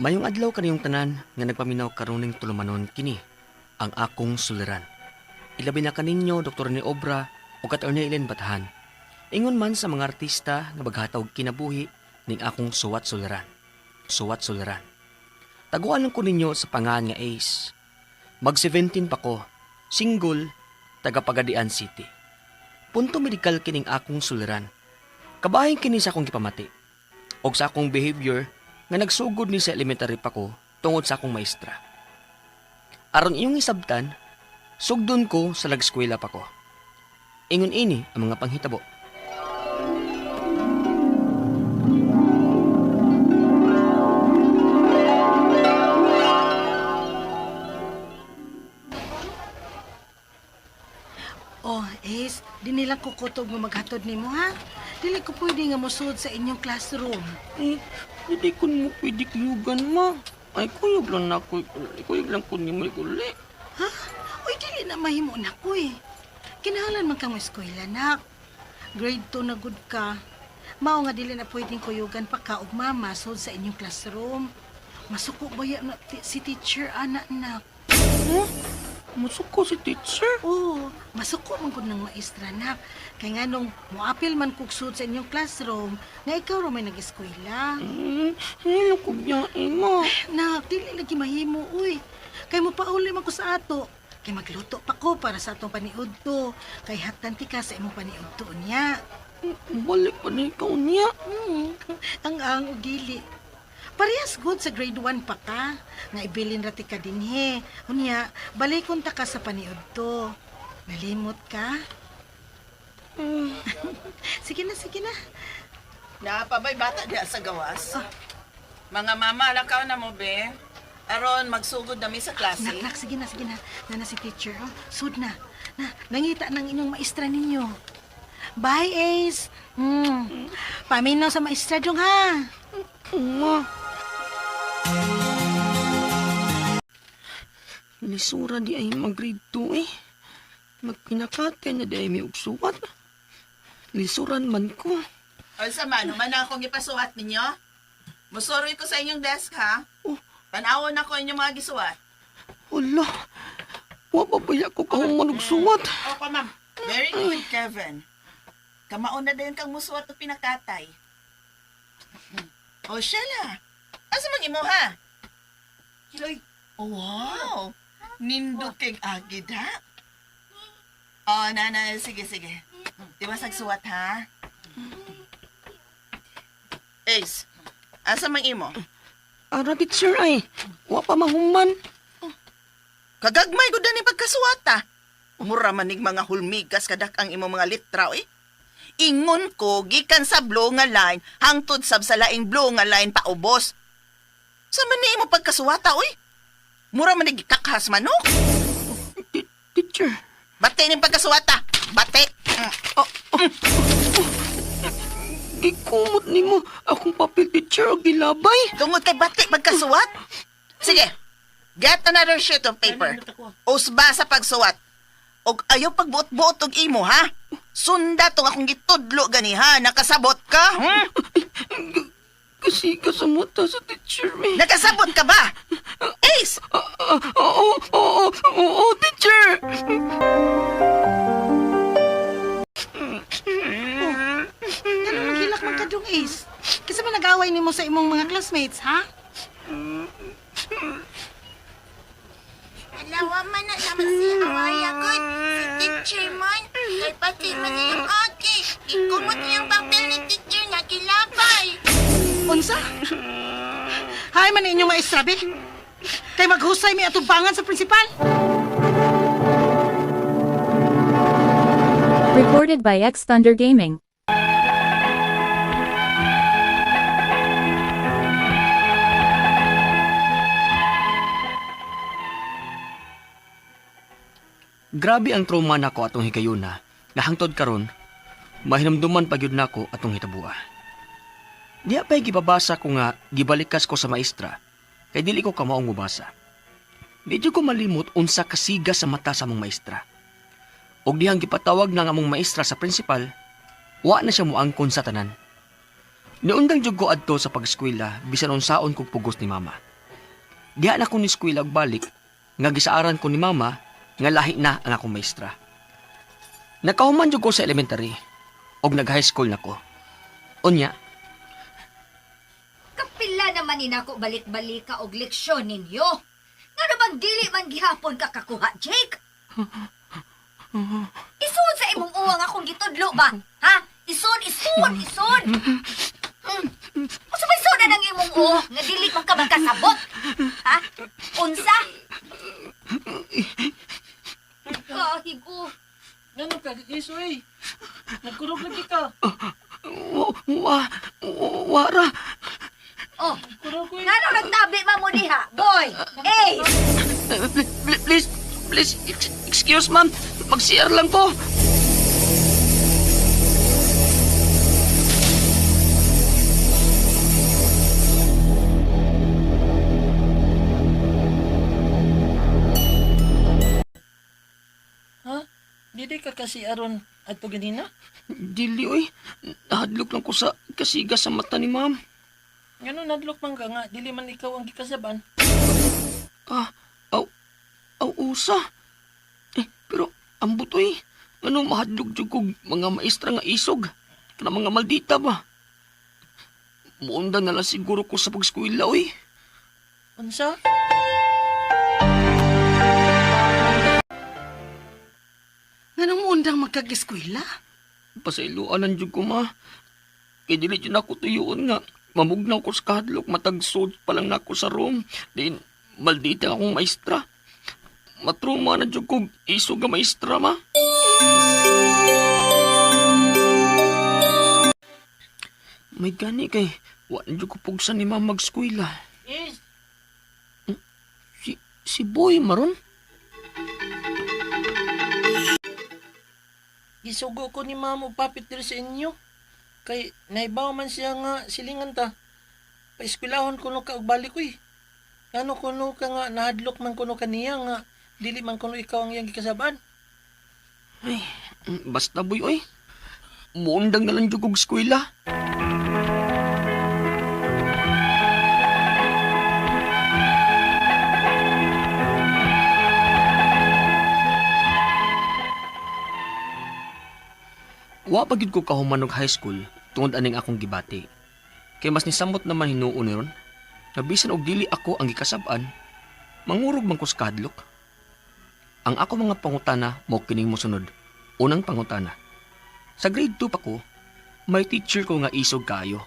Mayong adlaw kaniyong tanan nga nagpaminaw karoning tulumanon kini ang akong suliran. Ilabi na kaninyo Dr. ni Obra o Attorney Ellen Batahan. Ingon man sa mga artista nga maghataw kinabuhi ning akong suwat suliran. Suwat suliran. Taguan ko ninyo sa pangan nga Ace. Mag 17 pa ko, single, taga Pagadian City. Punto medikal kining akong suliran. Kabahin kini sa akong gipamati. Og sa akong behavior nga nagsugod ni sa elementary pa ko tungod sa akong maestra. Aron iyong isabtan, sugdon ko sa lagskwela pa ko. Ingon ini ang mga panghitabo. Oh, Ace, di nila kukutob nga maghatod nimo ha. Dili ko pwede nga mosud sa inyong classroom. Eh, hindi ko mo pwede kuyugan, ma. Ay, kuyog lang na ko. Kuyog lang ko ni mo uli. Ha? Uy, dili na mahimo na ko eh. Kinahanglan man kang eskwela, nak. Grade 2 na good ka. Mao nga dili na pwedeng kuyugan pa ka og mama sud sa inyong classroom. Masuko ba ya na si teacher ana nak? Huh? Musuko si teacher. Oo, masuko man gud ng maestra nak. Kay nganong moapil man kog sud sa inyong classroom, nga ikaw ra may nag-eskwela. Hello ko biyahe, ma. Nak, dili lagi mahimo, uy. Kay mo pauli man ko sa ato. Kay magluto pa ko para sa atong paniudto. Kay hatan ti ka sa imong paniudto niya. Balik pa na ikaw niya. Ang og dili. Parehas good sa grade 1 pa ka. Nga ibilin ra ti ka dinhi. Unya, balikon ta ka sa paniudto. Nalimot ka? Sige na, sige na. Napabay bata diha sa gawas. Ah. Mga mama, lakaw na mo, be. Aron, magsugod na mi sa klase. Nak, nak, sige na, sige na. Nana si teacher, oh. Sud na. Na, nangita ng inyong maestra ninyo. Bye, Ace. Paminaw sa maestra dong, ha? Ma. Lisura di ay mag-grade 2 eh. Magpinakate na di ay may ugsuwat. Lisuran man ko. O sa mano, man akong ipasuwat ninyo. Musuroy ko sa inyong desk, ha? Oh. Tanawon ako inyong mga gisuwat. Wala. Wa pa ba ko kahuman og suwat? Opo, ma'am. Very good, Kevin. Kamaon na din kang musuwat o pinakatay. O, Sheila. Asa man imo, ha? Kiloy. Oh, wow. Nindot kay agid, ha? Oh, nana, sige, sige. Di ba sagsuwat, ha? Ace, asa man imo? Ara teacher ay. Wa pa mahuman. Kagagmay gud ni pagkasuwata. Mura manig mga hulmigas kadak ang imong mga litra eh. Ingon ko gikan sa blue nga line hangtod sab sa laing blue nga line paubos. Sa man ni imo pagkasuwata oy? Mura manig gikakhas manok. Teacher. Bate ning pagkasuwata. Bate. Gikumot nimo akong papel teacher og gilabay. Tungod kay bate pagkasuwat. Sige. Get another sheet of paper. Usba sa pagsuwat. Og ayaw pagbuot-buot og imo ha. Sunda tong akong gitudlo gani ha. Nakasabot ka? Hmm? Kasi kasamot ta sa teacher eh. Nakasabot ka ba? Ace! Oo, oo, oo, teacher! Ganun maghilak man ka dong, Ace. Kasi man nag-away nimo sa imong mga classmates, ha? Alawa man na naman si Awaya god. Si teacher man. Kay pati man iyong agi. Ikumot niyang papel ni teacher na kilabay. Unsa? Hay man inyong maestra, be. Kay maghusay may atubangan sa principal. Recorded by X Thunder Gaming. Grabe ang trauma nako atong higayuna. Nahangtod karon, mahinumduman pa gyud nako atong hitabua. Diya pa'y gibabasa ko nga gibalikas ko sa maestra kay dili ko kamaong mubasa. Di jud ko malimot unsa kasiga sa mata sa among maestra. Og dihang gipatawag na ang among maestra sa principal, wa na siya muangkon sa tanan. Niundang jud ko adto sa pag-eskwela bisan unsaon kog pugos ni mama. Diha na ko ni eskwela og balik nga gisaaran ko ni mama nga lahi na ang akong maestra. Nakahuman jud ko sa elementary og nag high school na ko. Unya, Kapila naman ni nako balik-balika og leksyon ninyo. Ngano bang dili man gihapon ka kakuha, Jake? Isuod sa imong uwang akong gitudlo ba? Ha? Isod, isod, isod. Unsa may sudan ang imong uo nga dili man ka magkasabot? Ha? Unsa? Kahigo. Ngano ka, iso eh. Nagkurog lagi ka. wa wa wara. Oh, Kurog ko eh. ngano nagtabi man mo diha, boy? Hey! Please, please, excuse ma'am. Mag-CR lang ko. Ha? Dili ka kasi aron adto ganina? Dili oy. Nahadlok lang ko sa kasiga sa mata ni ma'am. Ngano nadlok man ka nga dili man ikaw ang gikasaban? Ah, aw, aw usa. Eh, pero ambot oy. Ano mahadlok jud kog mga maestra nga isog. Kana mga maldita ba? Muunda na lang siguro ko sa pag-eskwela oy. Unsa? Nganong muundang magkag-eskwela? Pasayloan lang jud ko ma. Kay dili jud ako tuyoon nga. Mamugnaw ko sa kahadlok, matagsod pa lang nako sa room. Din, maldita akong maestra. Matruma na jud kog isog nga maestra ma. May gani kay, wa na jud ko pugsan ni ma'am mag-eskwela. Is, Si Boy maron? gisugo ko ni ma'am og papit diri sa inyo. Kay naibaw man siya nga silingan ta. Paeskwelahon kuno ka og balik oy. Ngano kuno ka nga nahadlok man kuno kaniya nga dili man kuno ikaw ang iyang gikasaban. Ay, basta boy oy. Muundang na lang jud kog eskwela. Wa pa gyud ko kahuman og high school tungod aning akong gibati. Kay mas nisamot naman hinuon ni ron. Na bisan og dili ako ang gikasab-an, mangurog man ko sa kahadlok. Ang ako mga pangutana mao kining mosunod. Unang pangutana. Sa grade 2 pa ko, may teacher ko nga isog kaayo.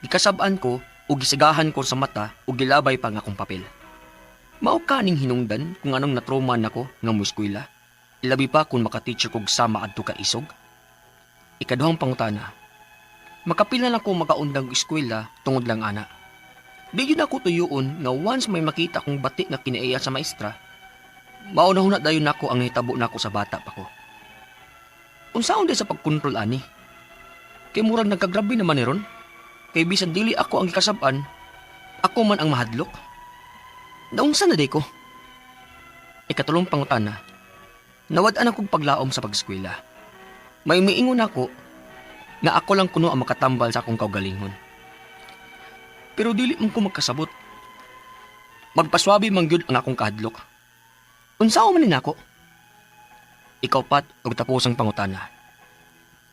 Gikasab-an ko ug gisagahan ko sa mata ug gilabay pa nga akong papel. Mao kaning hinungdan kung anong natroma nako nga moeskwela. Ilabi pa kung maka-teacher kog sama adto ka isog. Ikaduhang pangutana. Makapila na ko makaundang eskwela tungod lang ana. Di yun ako tuyuon nga once may makita kong bati nga kinaiya sa maestra, mauna na dayon nako ang hitabo nako sa bata pa ko. Unsaon di sa pagkontrol ani? Kay murag nagkagrabe naman ni ron. Kay bisan dili ako ang gikasab-an, ako man ang mahadlok. Naunsa na di ko? Ikatulong pangutana, nawad-an akong paglaom sa pag-eskwela. May miingon ako nga ako lang kuno ang makatambal sa akong kaugalingon. Pero dili man ko magkasabot. Magpaswabi man gyud ang akong kahadlok. Unsaon man ni nako? Ikaw pat og tapos ang pangutana.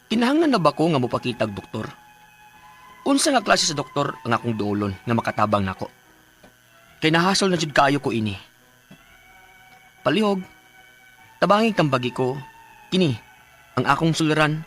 Kinahanglan na ba ko nga mopakitag doktor? Unsa nga klase sa doktor ang akong duolon nga makatabang nako? Kay nahasol na jud kaayo ko ini. Palihog, tabangig tambagi ko, kini ang akong suliran,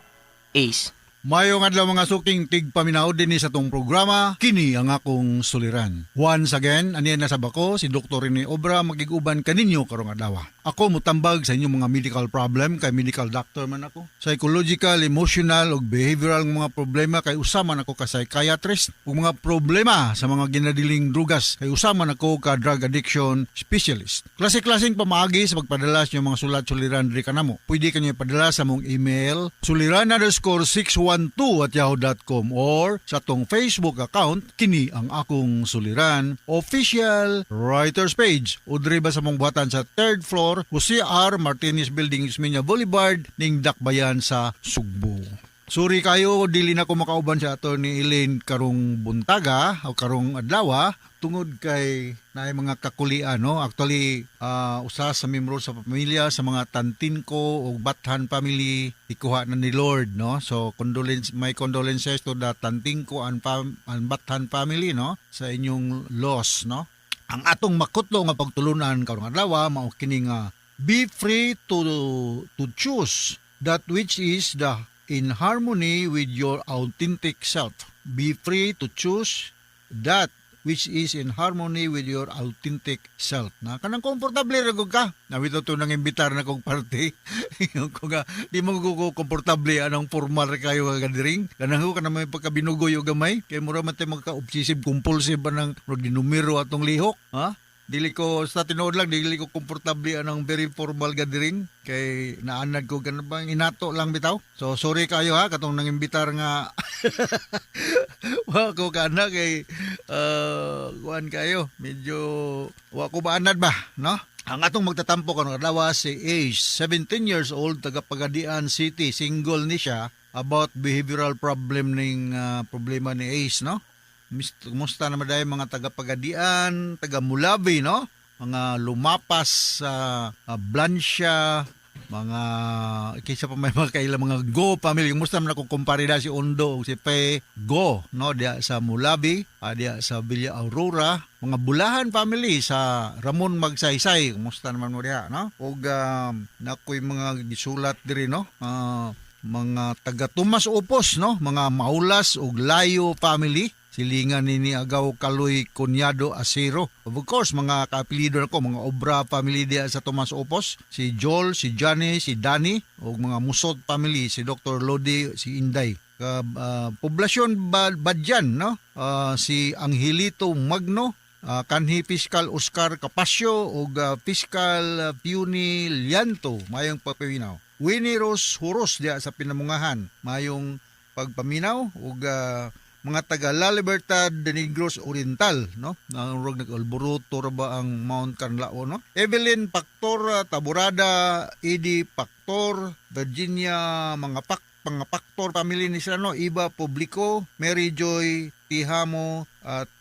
Ace. Mayong adlaw mga suking tigpaminaw dinhi sa tong programa, kini ang akong suliran. Once again, aniya na sa bako si Dr. Rene Obra magiguban kaninyo karong adlaw. Ako mutambag sa inyong mga medical problem kay medical doctor man ako. Psychological, emotional ug behavioral nga mga problema kay usa man ako ka psychiatrist ug mga problema sa mga ginadiling drugas kay usa man ako ka drug addiction specialist. Klase-klaseng pamaagi sa pagpadala sa inyong mga sulat suliran diri kanamo. Pwede kanyo ipadala sa mong email suliran_612@yahoo.com or sa tong Facebook account kini ang akong suliran official writers page o diri ba sa mong buhatan sa third floor Jose R. Martinez Building, Ismeña Boulevard ning Dakbayan sa Sugbo. Sorry kayo, dili na ko makauban sa Attorney Elaine karong buntaga o karong adlaw tungod kay naay mga kakulian, no. Actually, usa sa membro sa pamilya sa mga Tantin ko ug Bathan family ikuha na ni Lord, no. So condolence, my condolences to the Tantinko and Bathan family, no, sa inyong loss, no. Ang atong makutlo nga pagtulunan karong adlaw mao kini nga be free to choose that which is the in harmony with your authentic self. Be free to choose that which is in harmony with your authentic self. Na kanang komportable ra gud ka. Na bitaw to nang imbitar na kong party. Ingon ko nga di mo ko komportable anang formal ra kayo nga gathering. Kanang ko kanang may pagkabinugoy og gamay kay mura man tay magka-obsessive compulsive ba nang murag dinumero atong lihok, ha? Dili ko sa tinuod lang, dili ko komportable anang very formal gathering kay naanad ko ganun bang inato lang bitaw. So sorry kayo ha katong nangimbitar nga wa ko kana kay kuan kayo medyo wa ko maanad ba, no? Ang atong magtatampo karon adlaw si Ace, 17 years old, taga Pagadian City, single ni siya, about behavioral problem ning problema ni Ace, no? Kumusta naman dahil mga taga Pagadian, taga Mulabi, no? Mga lumapas sa Blancia, mga kaysa pa may mga kailang mga Go family. Kumusta naman ako kumpare na si Ondo o si Pe Go, no? Diya sa Mulabi, diya sa Villa Aurora, mga Bulahan family sa Ramon Magsaysay. Kumusta naman mo diya, no? Og nakoy mga gisulat diri, no? Mga taga Tomas Opos, no? Mga Maulas ug Layo family. Silingan ni Agaw Kaloy Cunyado Acero. Of course, mga kaapelido nako, mga Obra family diya sa Tomas Opos, si Joel, si Johnny, si Danny, ug mga Musot family, si Dr. Lodi, si Inday. Poblasyon Badyan, no? Si Angelito Magno, kanhi Fiscal Oscar Capasio ug Fiscal Fiuni Lianto, mayong pagpaminaw. Winnie Rose Huros diya sa Pinamungahan, mayong pagpaminaw ug mga taga La Libertad de Negros Oriental, no? Nangurog nag-alboroto ra ba ang Mount Canlao, no? Evelyn Pactor Taborada, Eddie Pactor, Virginia mga pak mga Pactor family ni sila, no? Iba Publico, Mary Joy Tihamo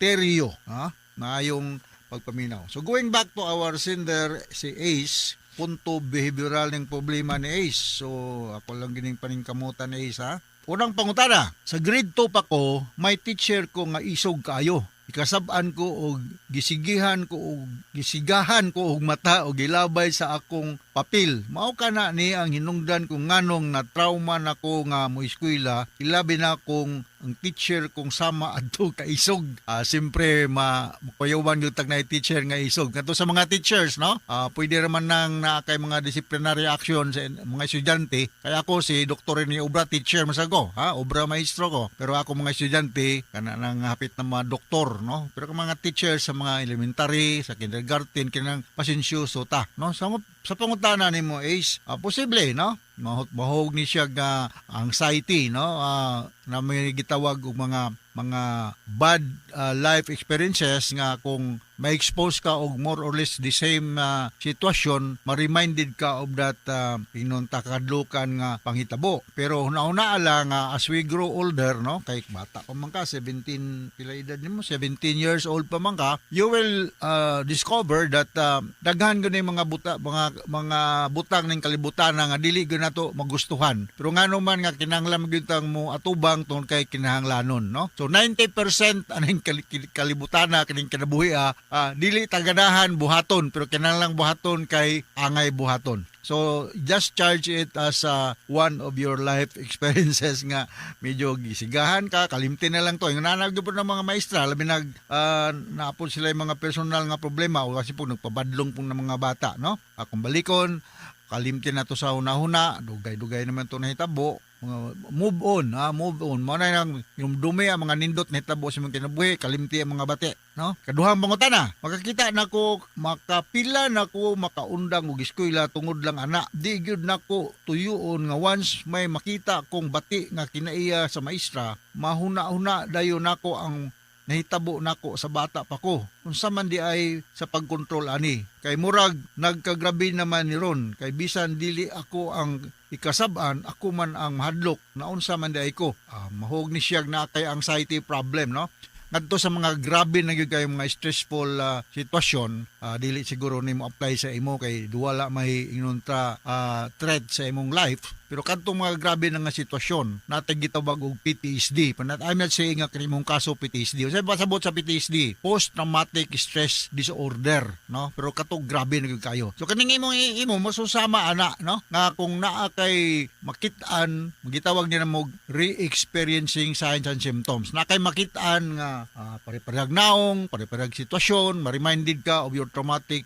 Terio, ha? Maayong pagpaminaw. So going back to our sender si Ace, punto behavioral ng problema ni Ace. So ako lang gining paningkamutan ni Ace, ha. Unang pangutana, sa grade 2 pa ko, may teacher ko nga isog kaayo. Ikasab-an ko og gisigihan ko og gisigahan ko og mata og gilabay sa akong papel. Mao kana ni ang hinungdan kung nganong na trauma nako nga mo eskwela, ilabi na kung ang teacher kong sama adto kaisog. Siyempre ma makuyawan gyud tag na teacher nga isog. Kadto sa mga teachers, no? Pwede raman nang naa kay mga disciplinary action sa mga estudyante. Kaya ako si Dr. Rene Obra, teacher masago, ha? Obra maestro ko. Pero ako mga estudyante kana nang hapit na mga doktor, no? Pero kung mga teacher sa mga elementary, sa kindergarten, kinang pasensyoso ta, no? Sa pangutana nimo Ace, posible, no? Mahog ni siya nga anxiety, no? Na may gitawag og mga bad life experiences nga kung ma-expose ka og more or less the same sitwasyon, ma-reminded ka of that inon takadlukan nga panghitabo. Pero huna-huna lang nga as we grow older, no, kay bata pa man ka, 17 pila edad nimo, 17 years old pa man ka, you will discover that daghan gyud mga buta, mga butang ning kalibutan nga dili gyud nato magustuhan. Pero ngano man nga kinahanglan gyud tang mo atubang tungod kay kinahanglanon, no? So 90% aning kalibutan na kining kinabuhi dili taganahan buhaton pero kinahanglan buhaton kay angay buhaton. So just charge it as one of your life experiences nga medyo gisigahan ka, kalimti na lang to. Yung nanag po ng mga maestra, labi nag naapod sila yung mga personal nga problema o kasi po nagpabadlong po ng mga bata, no? Akong balikon, kalimti na to sa una-una, dugay-dugay naman to nahitabo, mga move on, ha, move on. Mao na nang yung dumi ang mga nindot nahitabo sa mga kinabuhi, kalimti ang mga bati, no? Kaduhang pangutana, makakita nako, makapila nako makaundang og eskwela tungod lang ana. Di gyud nako tuyuon nga once may makita kong bati nga kinaiya sa maestra, mahuna-huna dayon nako ang nahitabo nako sa bata pa ko. Unsa man di ay sa pagkontrol ani. Kay murag nagkagrabe naman ni ron. Kay bisan dili ako ang ikasab-an, ako man ang mahadlok naunsa man diay ko. Mahog ni siya na kay anxiety problem, no? Ngadto sa mga grabe na gyud kayo mga stressful sitwasyon, dili siguro nimo apply sa imo kay duwala may ingnon ta threat sa imong life, pero kadtong mga grabe na nga sitwasyon natay gitawag og PTSD. But I'm not saying nga kini imong kaso PTSD. Unsay pasabot sa PTSD? Post traumatic stress disorder, no? Pero kato grabe na gyud kayo. So kaning imong imo masusama ana, no, nga kung naa kay makit-an, gitawag nila mo re-experiencing signs and symptoms, na kay makit-an nga pare-parehag naong, pare-parehag sitwasyon, ma-reminded ka of your traumatic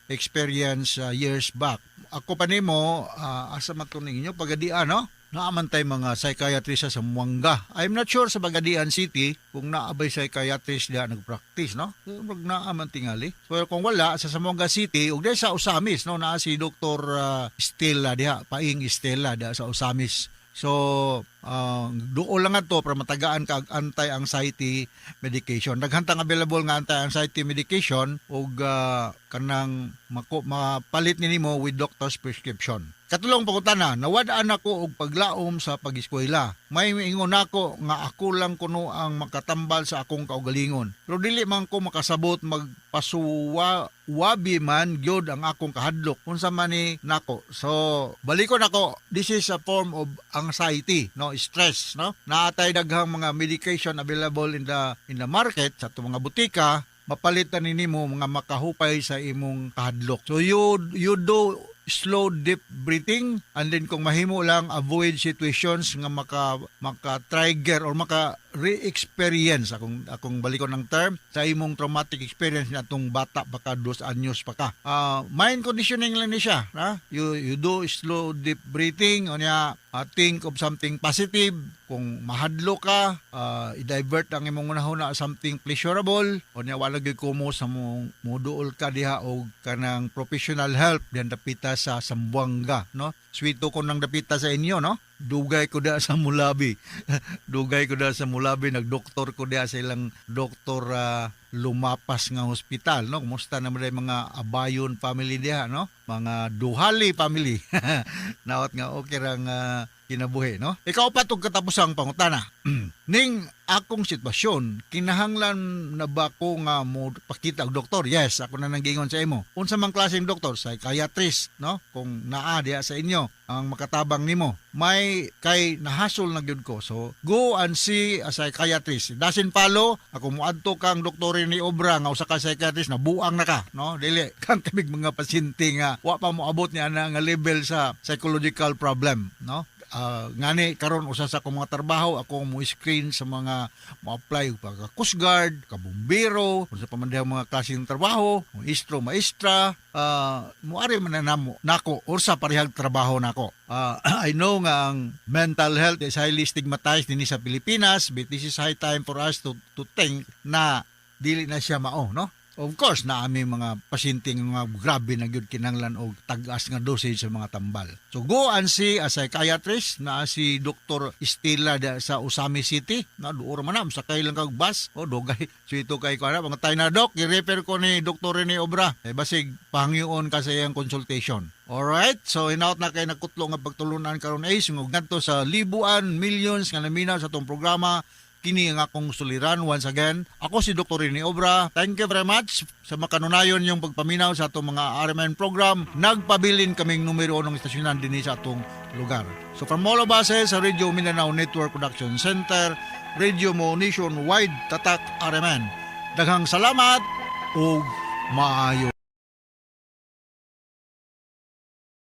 experience years back. Ako pa nimo, asa man to ninyo Pagadian, no? Naa man tay mga psychiatrist sa Zamboanga. I'm not sure sa Pagadian City kung naa bay psychiatrist diha nagpractice, no? Murag naa man tingali. So kung wala sa Zamboanga City ug sa Ozamiz, no, naa si Dr. Stella diha, Paing Stella diha sa Ozamiz. So, duol lang ato para matagaan ka og anti-anxiety medication. Daghan tang available nga anti-anxiety medication ug kanang mapalit ni nimo with doctor's prescription. Katulong pangutana, nawad-an ako og paglaom sa pag-eskwela. May ingon nako nga ako lang kuno ang makatambal sa akong kaugalingon. Pero dili man ko makasabot, magpasuwa wabi man gyud ang akong kahadlok. Unsa man ni nako? So, balikon ako. This is a form of anxiety, no, stress, no? Naatay daghang mga medication available in the market sa atong mga butika, mapalitan ni nimo mga makahupay sa imong kahadlok. So you do slow deep breathing and then kung mahimo lang, avoid situations nga maka trigger or maka re-experience, akong balikon ng term, sa imong traumatic experience na atong bata pa ka, 2 anyos pa ka. Mind conditioning lang ni siya, ha? You do slow deep breathing unya think of something positive. Kung mahadlo ka, i-divert ang imong hunahuna something pleasurable. Unya wala gyud kumo sa mo moduol ka diha og kanang professional help diyan dapita sa Zamboanga, no? Swito ko nang dapita sa inyo, no? Dugay ko da sa Mulabi. Dugay ko da sa Mulabi, nagdoktor ko diha sa ilang doktor Lumapas nga hospital, no? Kumusta naman yung mga Abayon family diha, no? Mga Duhali family. Nawat nga okay rang kinabuhi, no? Ikaw pa tug katapusang pangutana. Ning akong sitwasyon, kinahanglan na ba ko nga mo pakita og doktor? Yes, ako na nang giingon sa imo. Unsa man klaseng doktor? Psychiatrist, no? Kung naa diha sa inyo ang makatabang nimo. May kay nahasol na gyud ko. So, go and see a psychiatrist. Doesn't follow, ako moadto kang doktor ni Obra nga usa ka psychiatrist na buang na ka, no? Dili kang kamig mga pasyente nga wa pa moabot ni ana nga level sa psychological problem, no? Ngani karon usa sa akong mga trabaho, ako mo screen sa mga mo-apply og pagka Coast Guard, kabumbero, unsa pa man diha mga klaseng trabaho, maestro, maestra, muari man na namo nako or sa parehag trabaho nako. I know nga ang mental health is highly stigmatized dinhi sa Pilipinas, but this is high time for us to think na dili na siya mao, no? Of course, naa mi mga pasyente nga grabe na gyud kinahanglan og tag-as nga dosage sa mga tambal. So go and see a psychiatrist na si Dr. Estela da sa Ozamiz City. Na duor man na, sakay lang kag bus. O dugay. So ito kay ko mga tayo na doc, i-refer ko ni Dr. Rene Obra. Eh basig pahangyoon ka sa iyang consultation. Alright, so hinaut na kay nagkutlo nga pagtulunan karon ay sungog ngadto sa libuan, millions nga naminaw sa atong programa, kini ang akong suliran. Once again, ako si Dr. Rene Obra. Thank you very much sa makanunayon yung pagpaminaw sa atong mga RMN program. Nagpabilin kaming numero unong istasyonan dinhi sa atong lugar. So from all of us eh, sa Radio Mindanao Network Production Center, Radio Mo Nationwide, Tatak RMN. Daghang salamat ug maayo.